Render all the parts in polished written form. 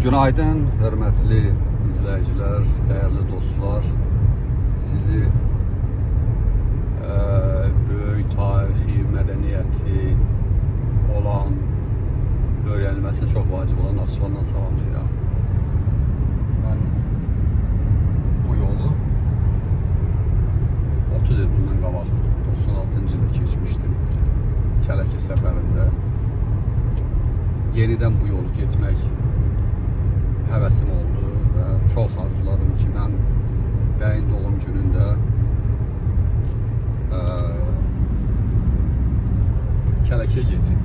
Günaydın, hörmətli izləyicilər, dəyərli dostlar. Sizi böyük tarixi, mədəniyyəti olan, öyrənilməsi çox vacib olan Naxçıvandan salamlayıram. Mən bu yolu 30 il bundan qabaq, 96-cı ildə keçmişdim Kələki səfərində. Yenidən bu yolu getmək həvəsim oldu və çox arzuladım ki, mən bəyin doğum günündə Kələkiyə gedim.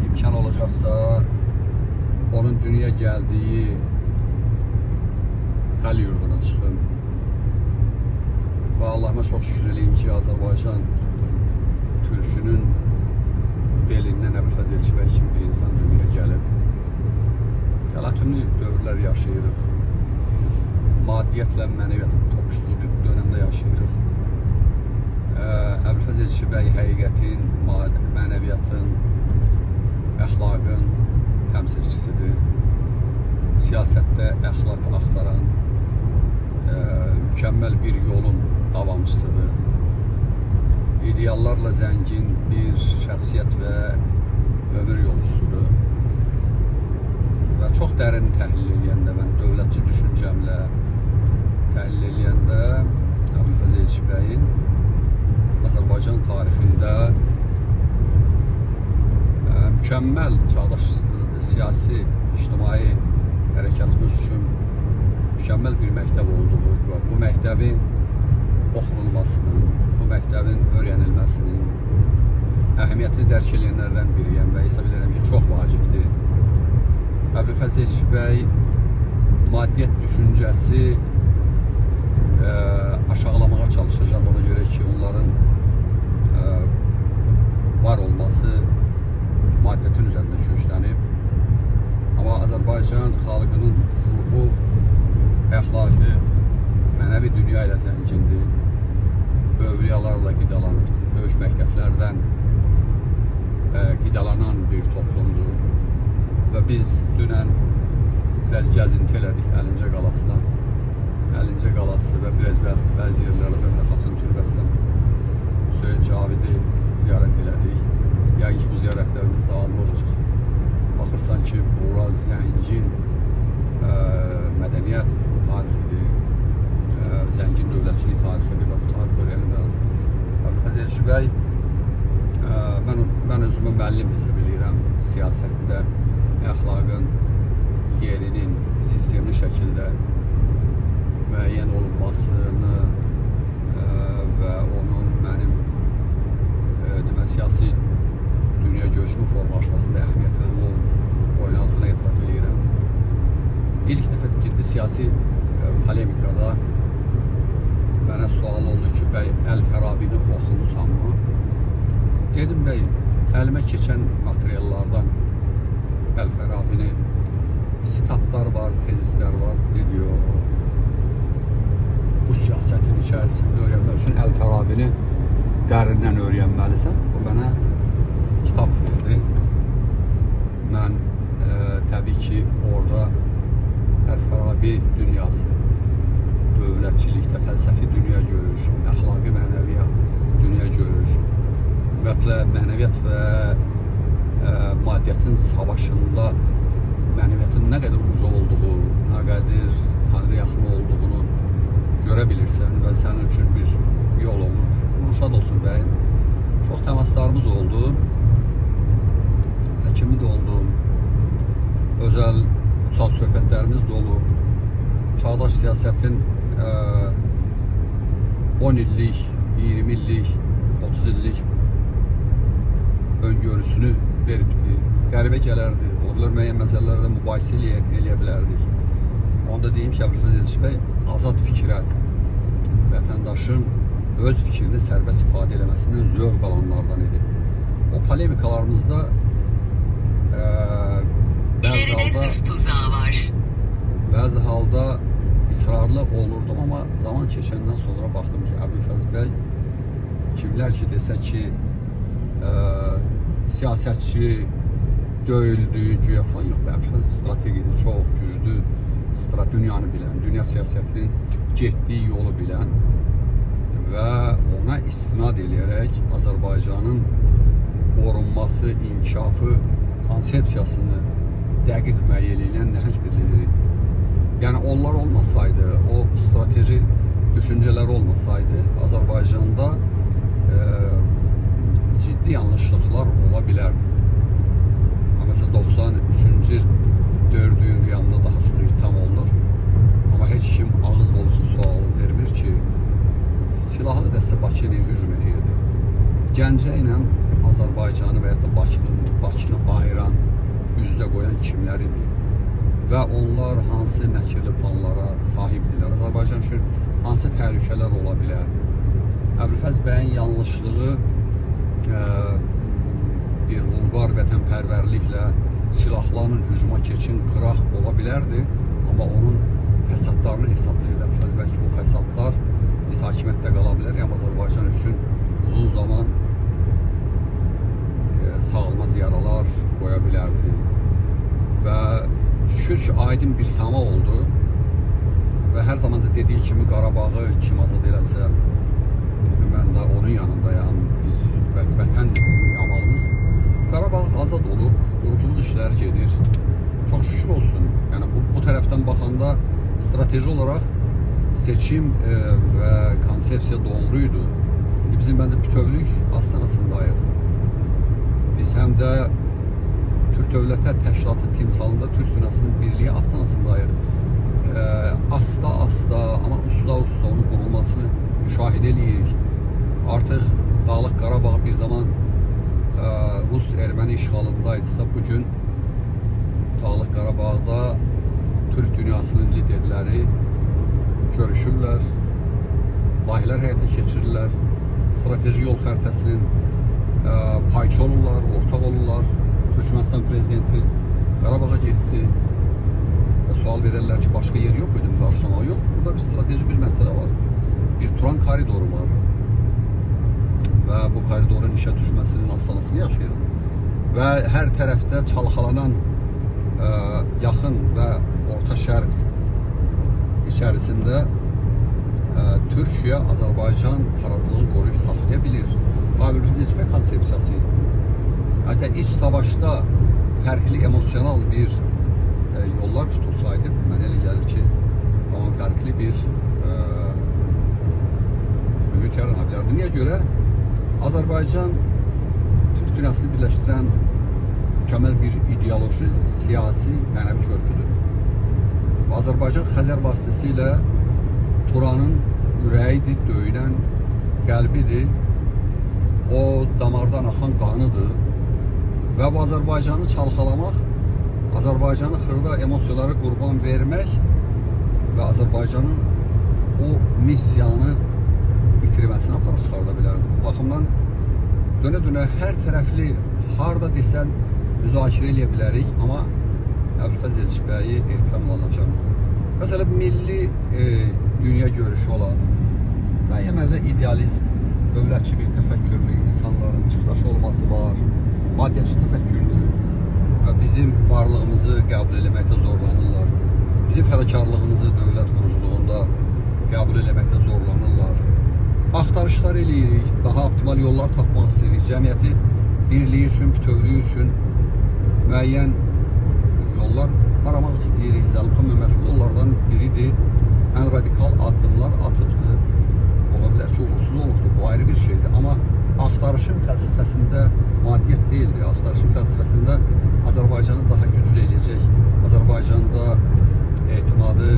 İmkan olacaqsa, onun dünya gəldiyi Xəl yurduna çıxım. Və Allahıma çox şükür eləyim ki, Azərbaycan türkünün belindən Əbülfəz Elçibəy kimi bir insan dünyaya gəlib. Təlatümlü dövrlər yaşayırıq. Maddiyyətlə mənəviyyatın toqquşduğu bir dönəmdə yaşayırıq. Əbülfəz Elçibəy həqiqətin, mənəviyyatın, əxlaqın təmsilçisidir. Siyasətdə əxlaq axtaran mükəmməl bir yolun davamçısıdır. İdeallarla zəngin bir şəxsiyyət və ömür yolcusudur. Və çox dərin təhlil eləyəndə, mən dövlətçi düşüncəmlə təhlil eləyəndə Əbülfəz Elçibəyin Azərbaycan tarixində mükəmməl çağdaş siyasi, ictimai hərəkatımız üçün mükəmməl bir məktəb olduğu və bu məktəbi oxunulmasının, bu məktəbin öyrənilməsinin əhəmiyyətini dərk edənlərdən biriyəm və hesab edirəm ki, çox vacibdir. Əbülfəz Elçibəy maddiyyət düşüncəsi aşağılamağa çalışacaq, ona görə ki, onların var olması maddiyyətin üzərində köklənib. Amma Azərbaycan xalqının ruhu, əxlaqı, mənəvi dünya ilə zəngindir. Övliyalarla qidalanır, böyük məktəblərdən qidalanan bir toplumdur. Və biz dünən biraz gəzinti elədik Əlincə qalasına. Əlincə qalası və biraz bəzi yerlərdə Dövrə Xatun türbəsinə Hüseyn Cavidi ziyarət elədik. Yəqin ki, bu ziyarətlərimiz davamlı olacaq. Baxırsan ki, bura zəngin mədəniyyət tarixidir, zəngin dövlətçilik tarixidir və bu tarix öyrənilməlidir. Əbülfəz Elçibəy, mən özümü müəllim hesab eləyirəm siyasətdə əxlaqın yerinin sistemli şəkildə müəyyən olunmasını və onun mənim demək, siyasi dünya görüşümün formalaşmasında əhəmiyyətli rol oynadığını etiraf eləyirəm. İlk dəfə ciddi siyasi polemikada mənə sual oldu ki, bəy, Əl-Fərabini oxumusanmı? Dedim, bəy, əlimə keçən materiallardan Əl-Fərabini sitatlar var, tezislər var. Dedi, bu siyasətin içərisində öyrənmək üçün Əl-Fərabini dərindən öyrənməlisən. O mənə kitab verdi. Mən təbii ki, orada Əl-Fərabi dünyası, dövlətçilikdə fəlsəfi dünya görür, əxlaqi mənəviyyat dünya görür. Ümumiyyətlə, mənəviyyat və maddiyyatın savaşında mənəviyyatın nə qədər uca olduğu, nə qədər Tanrı yaxın olduğunu görə bilirsən və sənin üçün bir yol olur. Şad olsun bəyin. Çox təmaslarımız oldu. Həkimi də oldum. Özəl uçaq söhbətlərimiz də olub. Çağdaş siyasətin 10 illik, 20 illik, 30 illik öngörüsünü veribdi. Qəribə gələrdi. Onlar müəyyən məsələlərdə mübahisə eləyə bilərdik. Onda deyim ki, Əbülfəz Elçibəy azad fikrə, vətəndaşın öz fikrini sərbəst ifadə eləməsindən zövq alanlardan idi. O polemikalarımızda bəzi halda israrlı olurdum, amma zaman keçəndən sonra baxdım ki, Əbülfəz bəy kimlər ki desə ki, siyasətçi döyüldü, güya falan yox. Əbülfəzl strategidir, çox güclü, dünyanı bilən, dünya siyasətinin getdiyi yolu bilən və ona istinad eləyərək Azərbaycanın qorunması, inkişafı konsepsiyasını dəqiq müəyyən edən nəhəng bir lider idi. Yəni onlar olmasaydı, o strateji düşüncələr olmasaydı, Azərbaycanda ciddi yanlışlıqlar ola bilərdi. Məsələn, 93-cü il 4 iyun qiyamında daha çox ittiham olunur. Amma heç kim ağız dolusu sual vermir ki, silahlı dəstə Bakıya niyə hücum edirdi? Gəncə ilə Azərbaycanı və yaxud da Bakını ayıran, üz-üzə qoyan kimlər idi? Və onlar hansı məkirli planlara sahibdirlər? Azərbaycan üçün hansı təhlükələr ola bilərdi? Əbülfəzl bəyin yanlışlığı bir vulqar vətənpərvərliklə silahlanın, hücuma keçin, qıraq ola bilərdi, amma onun fəsadlarını hesablayırdı. Əbülfəzl bəy ki, bu fəsadlar biz hakimiyyətdə qala bilər, yəni Azərbaycan üçün uzun zaman sağalmaz yaralar qoya bilərdi. Və şükür ki, aydın bir səma oldu və hər zaman da dediyi kimi Qarabağı kim azad eləsə, mən də onun yanındayam, biz vətəndir bizim amalımız. Qarabağ azad olub, quruculuq işləri gedir. Çox şükür olsun. Yəni bu tərəfdən baxanda strateji olaraq seçim və konsepsiya doğru idi. İndi bizim bəncə bütövlük astanasındayıq. Biz həm də Türk Dövlətlər Təşkilatı timsalında Türk dünyasının birliyi astanasındayıq. Asta-asta, amma usta-usta onun qurulmasını müşahidə edirik. Artıq Dağlıq Qarabağ bir zaman Rus-Erməni işğalındaydısa, bugün Dağlıq Qarabağda Türk dünyasının liderləri görüşürlər, layihələr həyata keçirirlər, strateji yol xəritəsinin payçı olurlar, ortaq olurlar. Türkmənistan prezidenti Qarabağa getdi və sual verirlər ki, başqa yer yox idi qarşılamaq. Yox, burada bir strateji bir məsələ var. Bir Turan koridoru var və bu koridorun işə düşməsinin astanasını yaşayırıq. Və hər tərəfdə çalxalanan yaxın və Orta Şərq içərisində Türkiyə, Azərbaycan tarazlığını qoruyub saxlaya bilir. Əbülfəzl Elçibəy konsepsiyası idi. Hətta iç savaşda fərqli emosional bir yollar tutulsaydı, mənə elə gəlir ki, tamam fərqli bir mühit yarana bilərdi. Niyə görə? Azərbaycan Türk dünyasını birləşdirən mükəmməl bir ideoloji, siyasi, mənəvi körpüdür. Azərbaycan Xəzər vasitəsilə Turanın ürəyidir, döyünən qəlbidir, o damardan axan qanıdır və bu Azərbaycanı çalxalamaq, Azərbaycanı xırda emosiyalara qurban vermək və Azərbaycanın o missiyanı itirməsini aparıb çıxarda bilərdi. Bu baxımdan dönə-dönə hər tərəfli, harda desən müzakirə eləyə bilərik, amma Əbülfəzl Elçibəyi ehtiramla anacağam. Məsələn, milli dünya görüşü olan, müəyyən mənada idealist, dövlətçi bir təfəkkürlü insanların çıxdaşı olması var, maddiyyatçı təfəkkürlü və bizim varlığımızı qəbul eləməkdə zorlanırlar, bizim fədakarlığımızı dövlət quruculuğunda qəbul eləməkdə zorlanırlar. Axtarışlar eləyirik, daha optimal yollar tapmaq istəyirik, cəmiyyəti birliyi üçün, bütövlüyü üçün müəyyən yollar aramaq istəyirik. Zəlimxan Məmmədqulu onlardan biridir. Ən radikal addımlar atıbdır. Ola bilər ki, uğursuz olubdur, bu ayrı bir şeydir. Amma axtarışın fəlsəfəsində maddiyyat deyildi. Axtarışın fəlsəfəsində Azərbaycanı daha güclü eləyəcək, Azərbaycanda etimadı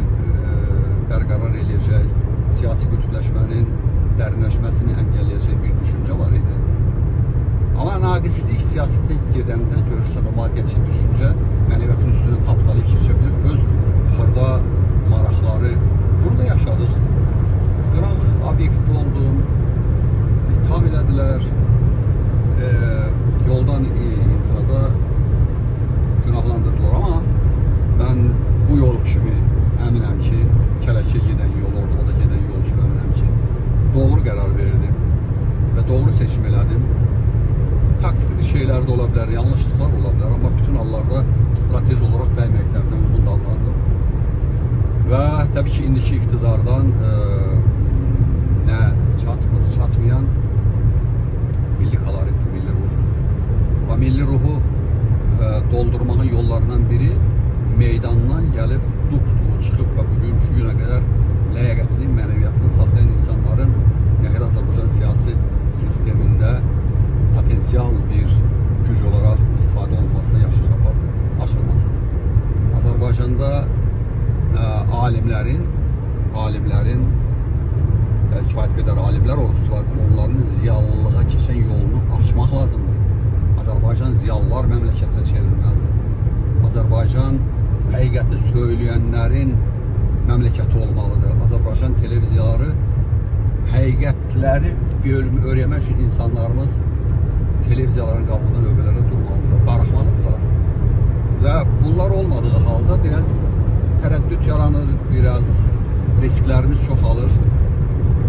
bərqərar eləyəcək, siyasi qütbləşmənin dərinləşməsini əngəlləyəcək bir düşüncə var idi. Amma naqislik siyasətə gedəndə görürsən, o maddiyyatçı düşüncə mənəviyyatın üstünə tapdalayıb keçə bilir. Öz xırda maraqları bunu da yaşadıq. Qıraq obyekti oldum, ittiham elədilər, yoldan imtinada günahlandırdılar. Amma mən bu yol kimi əminəm ki, Kələkə gedən yol, Ordubada gedən yol kimi əminəm ki, doğru qərar verdim və doğru seçim elədim. Taktiki bir şeylər də ola bilər. bilər, yanlışlıqlar ola bilər, amma bütün hallarda strateji olaraq bəy məktəbinə uyğun davrandım. Və təbii ki, indiki iqtidardan nə çatmır, çatmayan milli koloritdir, milli ruhdur. Və milli ruhu doldurmağın yollarından biri meydandan gəlib dupduru çıxıb və bugünkü günə qədər ləyaqətini, mənəviyyatını saxlayan insanların Nəhir Azərbaycan siyasi sistemində potensial bir güc olaraq istifadə olunmasına, yaxşı qapı açılmasıdır. Azərbaycanda alimlərin kifayət qədər alimlər olubsa, onların ziyalılığa keçən yolunu açmaq lazımdır. Azərbaycan ziyalılar məmləkətinə çevrilməlidir. Azərbaycan həqiqəti söyləyənlərin məmləkəti olmalıdır. Azərbaycan televiziyaları həqiqətləri öyrənmək üçün insanlarımız televiziyaların qabağında növbələrə durmalıdırlar, darıxmalıdırlar. Və bunlar olmadığı halda biraz tərəddüd yaranır, biraz risklərimiz çoxalır.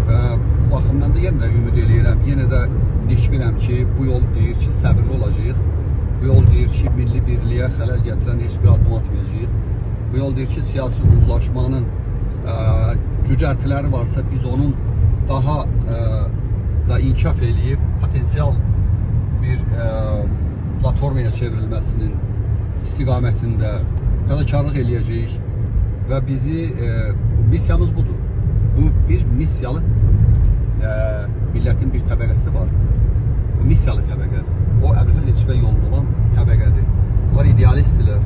Və bu baxımdan da yenə də ümid eləyirəm, yenə də nikbinəm ki, bu yol deyir ki, səbirli olacağıq. Bu yol deyir ki, milli birliyə xələl gətirən heç bir addım atmayacağıq. Bu yol deyir ki, siyasi uzlaşmanın cücərtiləri varsa, biz onun daha da inkişaf eləyib potensial bir platformaya çevrilməsinin istiqamətində fədakarlıq eləyəcəyik və bizi missiyamız budur. Bu bir missiyalı millətin bir təbəqəsi var. Bu missiyalı təbəqədir. O Əbülfəz Elçibəy yolunda olan təbəqədir. Onlar idealistdirlər,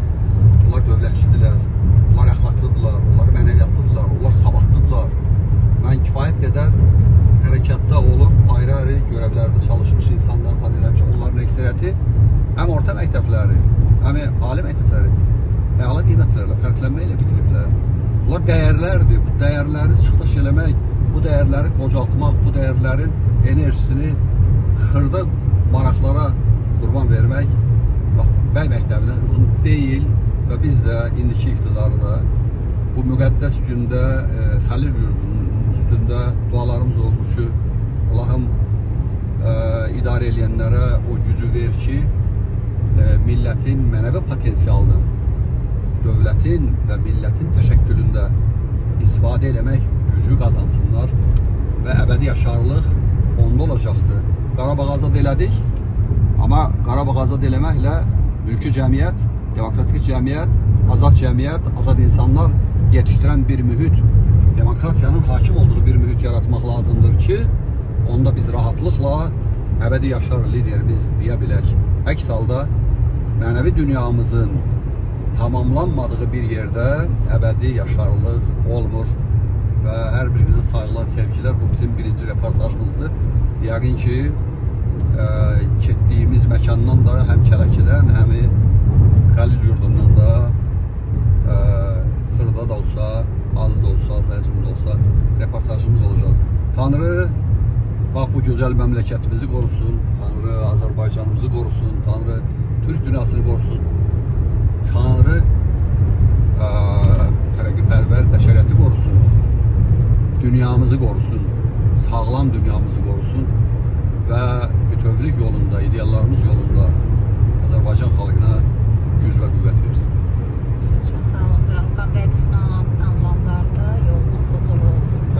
onlar dövlətçidirlər, onlar əxlaqlıdırlar, onlar mənəviyyatlıdırlar, onlar savadlıdırlar. Mən kifayət qədər hərəkatda olub ayrı-ayrı görevlərdə çalışmış insanları tanıyıram ki, onların əksəriyyəti həm orta məktəbləri, həm ali məktəbləri əla qiymətlərlə, fərqlənmə ilə bitiriblər. Bunlar dəyərlərdir. Bu dəyərləri çıxdaş eləmək, bu dəyərləri qocaltmaq, bu dəyərlərin enerjisini xırda maraqlara qurban vermək bax, bəy məktəbinə uyğun deyil və biz də indiki iqtidarda da bu müqəddəs gündə Xəlil yurdunun üstündə dualarımız olur ki, Allahım idarə eləyənlərə o gücü ver ki, millətin mənəvi potensialını, dövlətin və millətin təşəkkülündə istifadə eləmək gücü qazansınlar və əbədi yaşarlıq onda olacaqdır. Qarabağ azad elədik, amma Qarabağ azad eləməklə mülki cəmiyyət, demokratik cəmiyyət, azad cəmiyyət, azad insanlar yetişdirən bir mühit, demokratiyanın hakim olduğu bir mühit yaratmaq lazımdır ki, onda biz rahatlıqla əbədi yaşar liderimiz deyə bilək. Əks halda mənəvi dünyamızın tamamlanmadığı bir yerdə əbədi yaşarlıq olmur və hər birinizə sayğılar, sevgilər. Bu bizim birinci reportajımızdır. Yəqin ki, getdiyimiz məkandan da, həm Kələkidən, həm Xəlil yurdundan da xırda da olsa, az da olsa, rəzmi də olsa reportajımız olacaq. Tanrı bax bu gözəl məmləkətimizi qorusun, Tanrı Azərbaycanımızı qorusun, Tanrı Türk dünyasını qorusun, Tanrı tərəqqipərvər bəşəriyyəti qorusun, dünyamızı qorusun, sağlam dünyamızı qorusun və bütövlük yolunda, ideallarımız yolunda Azərbaycan xalqına güc və qüvvət versin. Çox sağ olun, Zəlimxan bəy, bütün anlamlarda yolunuz uğurlu olsun.